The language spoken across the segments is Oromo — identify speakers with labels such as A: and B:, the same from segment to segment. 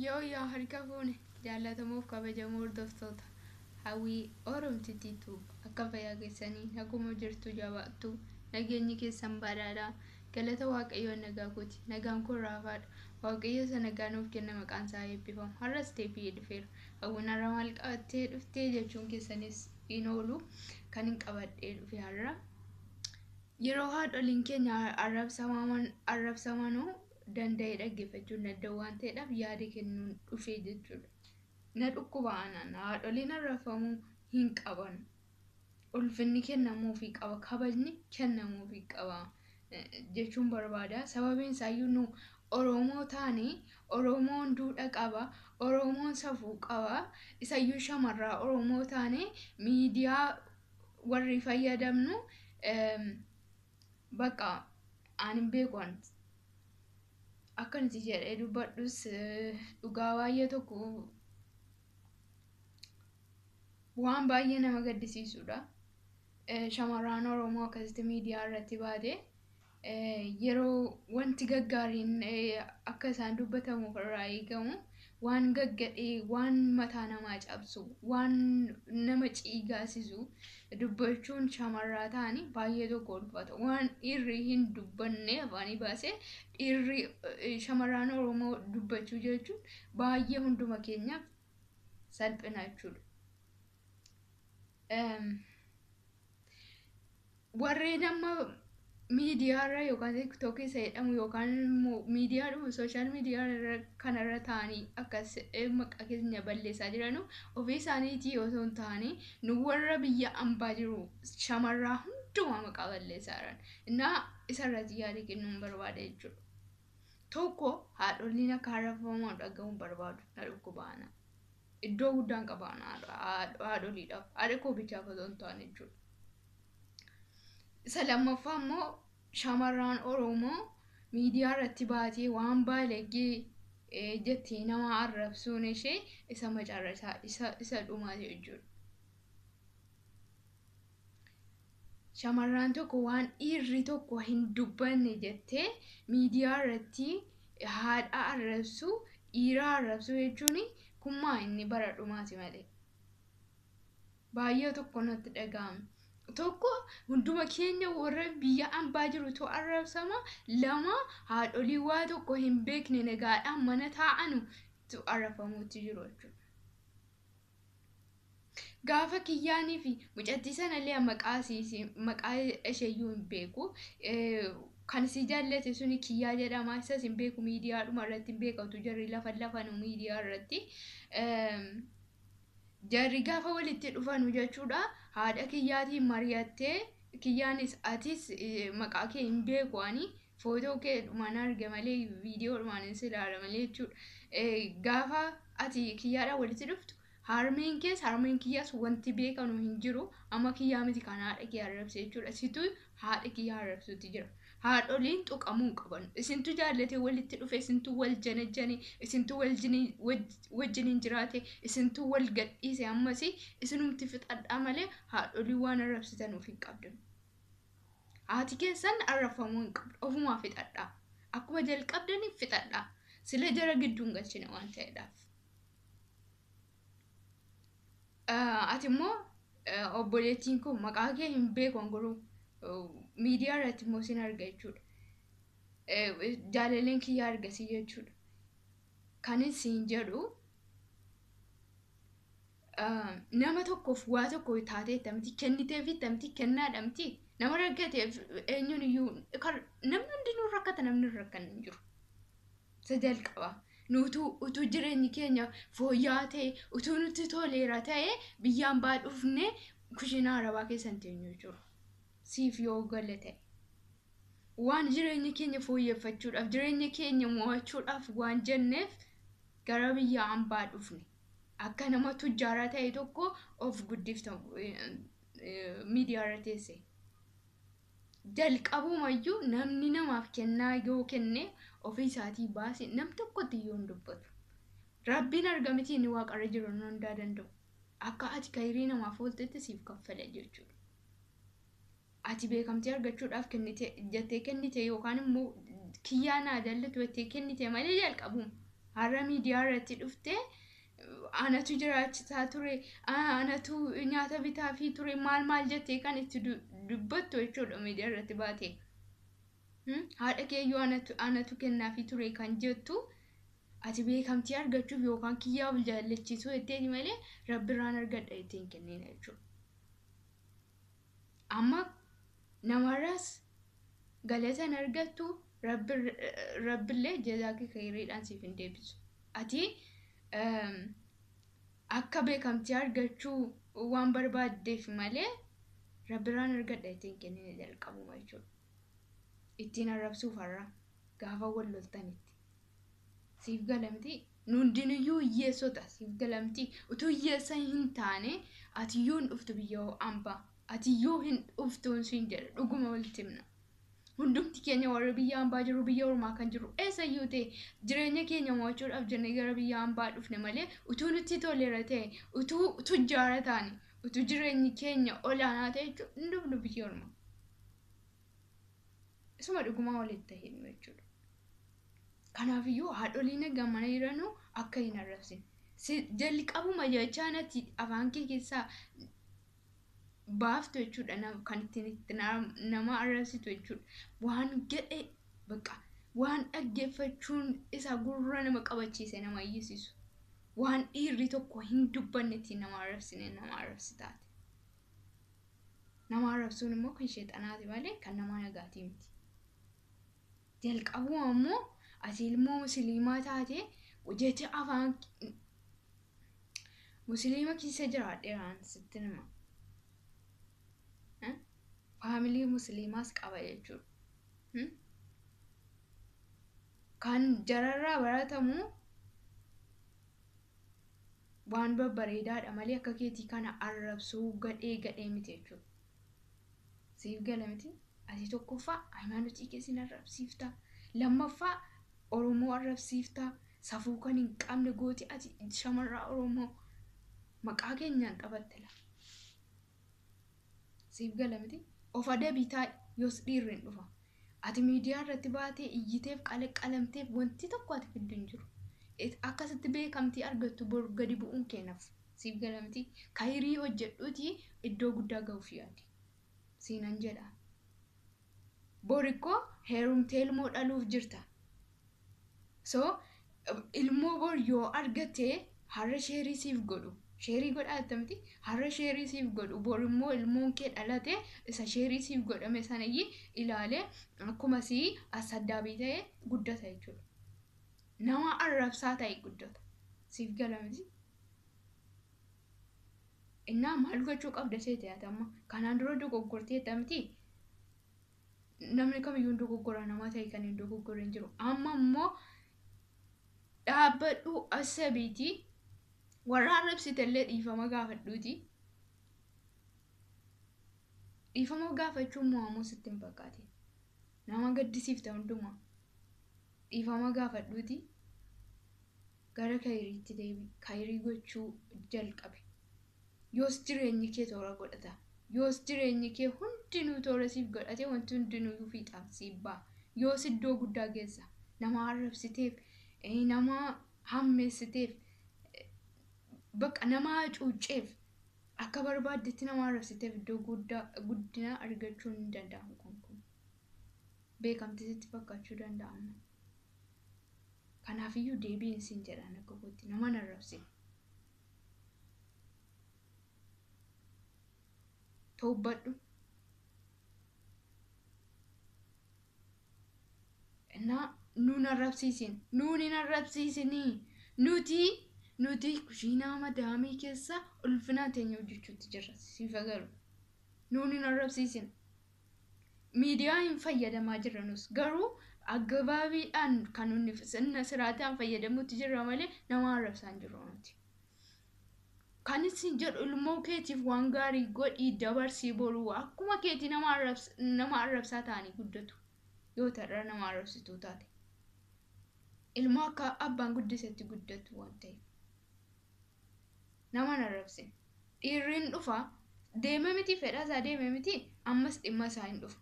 A: Yoo yaa harka fuune jaallatamuuf kabajamoo hordoftoota hawwii Oromtittiitu akka fayyaa keessanii naguma jirtu jabaattu nageenyi keessan badhaadhaa galata Waaqayyoon nagaa kooti nagaan kun raafaadha Waaqayyo isa nagaa nuuf kenna maqaan isaa eebbifamu. Har'as deebi'ee dhufeera. Hawwiin har'a maal qabattee dhuftee jechuun keessanis hin oolu. Kan hin qabadhee dhufe har'a yeroo haadholiin keenya arrabsamanuu danda'ee dhaggeeffachuu hin danda'u waan ta'eedhaaf yaada kennuun dhufe jechuudha. Na dhukkuba anaan haadholiin arrabsamuu hin qaban. Ulfinni kennamuufii qaba, kabajni kennamuufii qaba jechuun barbaada. Sababiin isaayyuu nu Oromoo taane, Oromoon duudhaa qaba, Oromoon safuu qaba. Isayyuu shamarraa Oromoo taane miidiyaa warri fayyadamnu bakka ani hin beeku akka nuti jedhee dubbadhus dhugaa baay'ee tokko waan baay'ee nama gaddisiisudha. Shamarraan Oromoo akkasitti miidiyaa irratti baate yeroo wanti gaggaariin akka isaan dubbatamuuf irraa eegamu waan gaggadhee, waan mataa namaa cabsu, waan nama ciigaasisu dubbachuun shamarraa ta'anii baay'ee tokko ulfaata. Waan dhiirri hin dubbanne afaanii baasee dhiirri shamarraan Oromoo dubbachuu jechuun baay'ee hunduma keenyaaf salphina jechuudha. Warreen amma miidiyaarra yookaan tiktookii isa jedhamu yookaan immoo miidiyaadhuma sooshaal miidiyaa kanarra taa'anii akkas maqaa keenya balleessaa jiranu ofii isaaniitii osoo hin taane nu warra biyya ambaa jiru shamarraa hundumaa maqaa balleessaa jiran. Innaa isarratti yaada kennuun barbaada jechuudha. Tokko, haadholiin akka arrabsaman dhaga'uun barbaadu, na dhukkuba ana. Iddoo guddaan qaba haadholiidhaaf. Haadha koo bichaaf osoo hin taane jechuudha. Isa lammaffaa immoo shamarraan Oromoo miidiyaa irratti baatee waan baalaggee jettee nama arrabsuun ishee isa macarrasaa isa dhumaati jechuudha. Shamarraan tokko waan dhiirri tokko hin dubbanne jettee miidiyaa irratti haadha arrabsuu, dhiira arrabsuu jechuun kun maa inni bara dhumaati malee. Baay'ee tokko natti dhaga'ame. Tokko, hunduma keenya warra biyya ambaa jirutu arrabsama. Lama, haadholii waa tokko hin beekne nagaadhaan mana taa'anu arrabsamuutti jiru jechuudha. Gaafa kiyyaanii fi mucattii sanallee maqaa isheeyyuu hin beeku. Kan si jaallate suni kiyyaa jedhama. Isas hin beeku, miidiyaadhuma irratti hin beekatu jarri lafa lafanu miidiyaa irratti. Jarri gaafa walitti dhufanu jechuudha. Haadha kiyyaatiin mari'attee kiyyaanis atis maqaa kee hin beeku ani footoo kee dhumaan arge malee viidiyoo dhumaan si ilaala malee jechuudha. Gaafa ati kiyyaadhaan walitti dhuftu harmeen kees harmeen kiyyaas wanti beekanu hin jiru. Amma kiyyaa miti kan haadha kee arrabse jechuudha. Situ haadha kiyyaa arrabsuutti jira. Haadholiin tuqamuu hin qaban. Isintu jaallatee walitti dhufe, isintu wal janajjane, isintu wajjiniin jiraate, isintu wal gadhiise, ammas isinumti fixadhaa malee haadholii waan arrabsitanuuf hin qabdan. Haati keessan arrabfamuu hin qabdu. Ofumaa fixadhaa. Akkuma jalqabdanii fixadhaa. Sila jara gidduun galchine waan ta'eedhaaf. Ati immoo obboleettiin kun maqaa kee hin beeku garuu miidiyaa irratti immoo sin arga jechuudha. Jaalalleen kiyyaa argasii jechuudha. Kan siin jedhu nama tokkoof waa tokko taateetta miti, kenniteefitta miti, kennaadha miti. Nama rakkateef eenyuun iyyuu namni hundinuu rakkata, namni hin rakkanne hin jiru. Isa jalqaba. Nutu utuu jireenyi keenya fooyya'aa ta'e, utuu nutti toleera ta'e, biyyaan baa dhufne kushiinaa arabaa keessa hin teenyu jechuudha. Siif yoo gale ta'e. Waan jireenya keenya fooyyeffachuudhaaf, jireenya keenya mo'achuudhaaf waan jenneef gara biyya ambaa dhufne. Akka nama tujjaaraa ta'e tokko of guddifta miidiyaa irra teesse. Jalqabumayyuu namni namaaf kennaa yoo kenne ofii isaatii baase nam tokkotti iyyuu hin dubbatu. Rabbiin argamiti inni waaqarra jiru nu hundaa danda'u. Akka ati kayrii namaaf ooltetti siif kaffala jechuudha. Ati beekamtii argachuudhaaf kennite jettee kennite yookaan immoo kiyyaa naa jaallatu jettee kennite malee jalqabuun Har'a miidiyaa irratti dhuftee anatu jiraachisaa ture, anatu nyaata bitaafii ture, maal maal jettee kan itti dubbattu jechuudha miidiyaa irratti baate. Haadha keeyyuu anatu kennaafii ture kan jettu ati beekamtii argachuuf yookaan kiyyaa of jaallachiisuu jetteeti malee rabbirraan argadha jettee hin kennine jechuudha. Amma namarraas galata hin argattu, rabbillee jazaa kee khayriidhaan siif hin deebisu. Ati akka beekamtii argachuu waan barbaaddeef malee rabbirraan argadha jettee hin kennine jalqabuma jechuudha. Ittiin arrabsuuf har'a gaafa wal loltanitti. Siif galamti nu hundinuyyuu hiyyeessota siif galamti. Utuu hiyyeessa hin taane atiyyuu hin dhuftu biyya hambaa. Atiyyuu hin dhuftu siin jedha dhuguma walitti himna. Hundumti keenya warra biyya hambaa jiru biyya ormaa kan jiru eessayyuu ta'e jireenya keenya mo'achuudhaaf jennee gara biyya hambaa dhufne malee utuu nutti toleera ta'e utuu tujjaara taane utuu jireenyi keenya olaanaa ta'e jechuudha hin dhufnu biyya ormaa. Isuma dhugumaa walitti hidhu jechuudha. Kanaafiyyuu haadholiin egaa mana jiranuu akka hin arrabsine. Jalqabuma jechaa natti afaan kee keessaa baaftu jechuudha kan ittiin itti nama arrabsitu jechuudha. Waan gadhee bakka waan dhaggeeffachuun isa gurra nama qabachiise nama iyyisiisu. Waan dhiirri tokko hin dubbanne ittiin nama arrabsine nama arrabsitaati. Nama arrabsuun immoo kan sheexanaati malee kan nama nagaatii miti. Jalqabuma immoo ati ilmoo musliimaa taate jecha afaan musliima keessa jiraadheeraan sitti hima. Faamilii musliimaas qaba jechuudha. Kan jararraa baratamu waan babbareedaadha malee akka keetii kana arrabsuu gadhee gadhee miti jechuudha. Siif gala miti? Ati tokkoffaa hayimaanotii kee sin arrabsiifta. Lammaffaa Oromoo arrabsiifta. Safuu kan hin qabne gooti ati shamarraa Oromoo maqaa keenyaan taphatte la. Siif gala miti? Of adabii taa'i yoos dhiirri hin dhufa. Ati miidiyaa irratti baatee iyyiteef qalamteef wanti tokko ati fiddu hin jiru. Akkasitti beekamtii argattu bor gadi bu'uun keenaaf. Siif gala miti? Kayirii hojjedhuutii iddoo guddaa ga'uuf yaadi. Siinan jedha. Borikkoo heerumtee ilmoo dhaluuf jirta. So ilmoo bor yoo argatte har'a sheerii siif godhu. Sheerii godhaa jetta miti? Har'a sheerii siif godhu. Bor immoo ilmoon kee dhalate isa sheerii siif godhame sanayyi ilaalee akkuma sii assaddaabii ta'e guddata jechuudha. Nama arrabsaa ta'e guddata. Siif gala miti? Innaa maal gochuu qabda seete ati amma? Kanaan dura dogoggorteetta miti? Namni kamiyyuu hin dogoggora nama ta'e kan hin dogoggorre hin jiru. Amma immoo dhaabbadhu asabiitii warra arrabsitellee dhiifama gaafadhuuti. Dhiifama gaafachuun mo'amuu sitti hin fakkaatin. Nama gaddisiifta hundumaa. Dhiifama gaafadhuuti. Gara kayiriitti deebi. Kayirii gochuu jalqabi. Yoos jireenyi kee toora godhata. Yoos jireenyi kee hundinuu toora siif godhate wanti hundinuu fiixaaf siif ba'a. Yoos iddoo guddaa geessa. Nama arrabsiteef, nama hammeessiteef, bakka nama hacuucceef akka barbaaddetti nama arrabsiteef iddoo guddaa guddina argachuun hin danda'amu kun. Beekamtii sitti fakkaachuu danda'ama. Kanaafiyyuu deebiin siin jedhaan akka kootti nama hin arrabsine. Toobbadhu. Innaa nuun arrabsiisin. Nuun hin arrabsiisinii. Nuti kushiinaa madaamii keessa ulfinaan teenya hojjechuutti jirra. Siif agaru. Nuun hin arrabsiisin. Miidiyaa hin fayyadamaa jirra nus. Garuu aggabaabiidhaan kan nuti sirna siraataan fayyadamuutti jirra malee nama arrabsaa hin jirru nuti. Kan isin jedhu ilmoo keetiif waan gaarii godhii dabarsii boruu akkuma keetii nama arrabsaa ta'anii guddatu. Yoo ta'e nama arrabsituu taate. Ilmoo akka abbaan guddisetti guddatu waan ta'eef. Nama hin arrabsin. Dhiirri hin dhufa. Deeme miti fedha isaa deeme miti ammas dhimma isaa hin dhufa.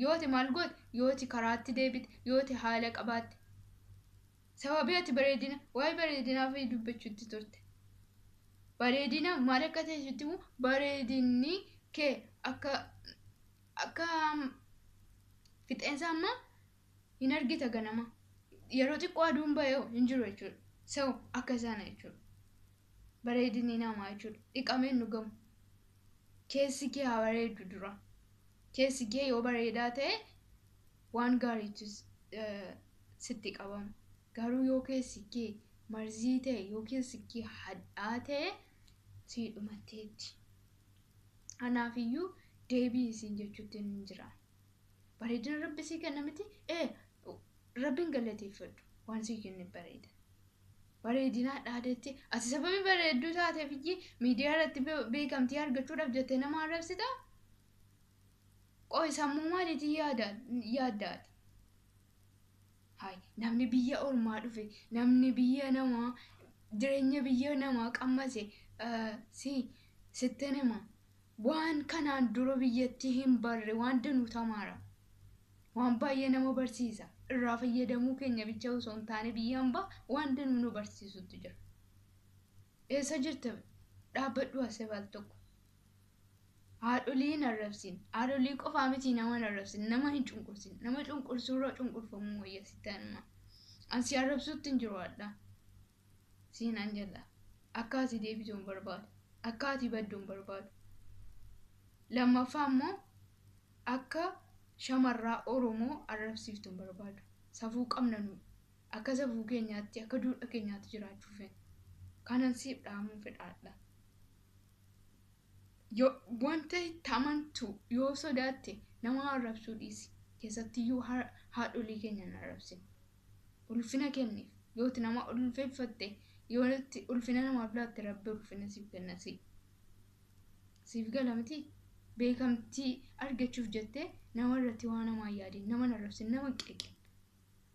A: Yooti maal goote yooti karaatti deebite yooti haala qabaatte. Sababii ati bareedina waa'ee bareedinaa fi dubbachuutti turte. Bareedina maal akka ta'e sitti himu, bareedinni kee akka fixeensa ammaa hin argita ganama. Yeroo xiqqoo aduun bahee hin jiru jechuudha. So akka sana jechuudha. Bareedinni namaa jechuudha. Dhiqamee hin dhugamu. Keessi kee haa bareedu dura. Keessi kee yoo bareedaa ta'e waan gaariitu sitti qabama. Garuu yoo keessi kee marzii ta'e, yoo keessi kee hadhaa ta'e, sii dhumatteetti. Kanaafiyyuu deebii isiin jechuutti hin jira. Bareedina Rabbi sii kenna miti? Ee, Rabbiin galateeffadhu, waan sii kenne bareeda. Bareedina dhaadatte ati sababii bareedduu taateef iyyii miidiyaa irratti beekamtii argachuudhaaf jettee nama arrabsitaa? Qoy, sammuu maaliitiin yaaddaati? Hayi, namni biyya ormaa dhufe, namni biyya namaa, jireenya biyya namaa qammase, si sittin hima. Waan kanaan dura biyyatti hin barre waan danuu tamaara. Waan baay'ee nama barsiisa. Irraa fayyadamuu keenya bicha osoo hin taane biyya hambaa waan danuu nu barsiisutu jira. Eessa jirta? Dhaabbadhu asii al tokko. Haadholii hin arrabsin. Haadholii qofaa miti, nama hin arrabsin. Nama hin cunqursin. Nama cunqursuurra cunqurfamuu wayya, sittan hima. Ani si arrabsuutti hin jiru hadha. Siin an jalla. Akka ati deebitu hin barbaadu. Akka ati baddu hin barbaadu. Lammaffaa immoo akka shamarraa Oromoo arrabsiiftu hin barbaadu. Safuu qabna nu. Akka safuu keenyaatti, akka duudhaa keenyaatti jiraachuu feena. Kanan siif dhaamuu fedhaadha. Yoo wanta itti amantu yoo sodaatte nama arrabsuu dhiisi. Keessattiyyuu haadholii keenya hin arrabsin. Ulfina kenniif. Yoo itti nama ulfeeffatte, yoo itti ulfina namaaf laatte, Rabbi ulfina siif kenna si. Siif gala miti? Beekamtii argachuuf jettee nama irratti waan namaa hin yaadin, nama hin arrabsin, nama hin qeeqin.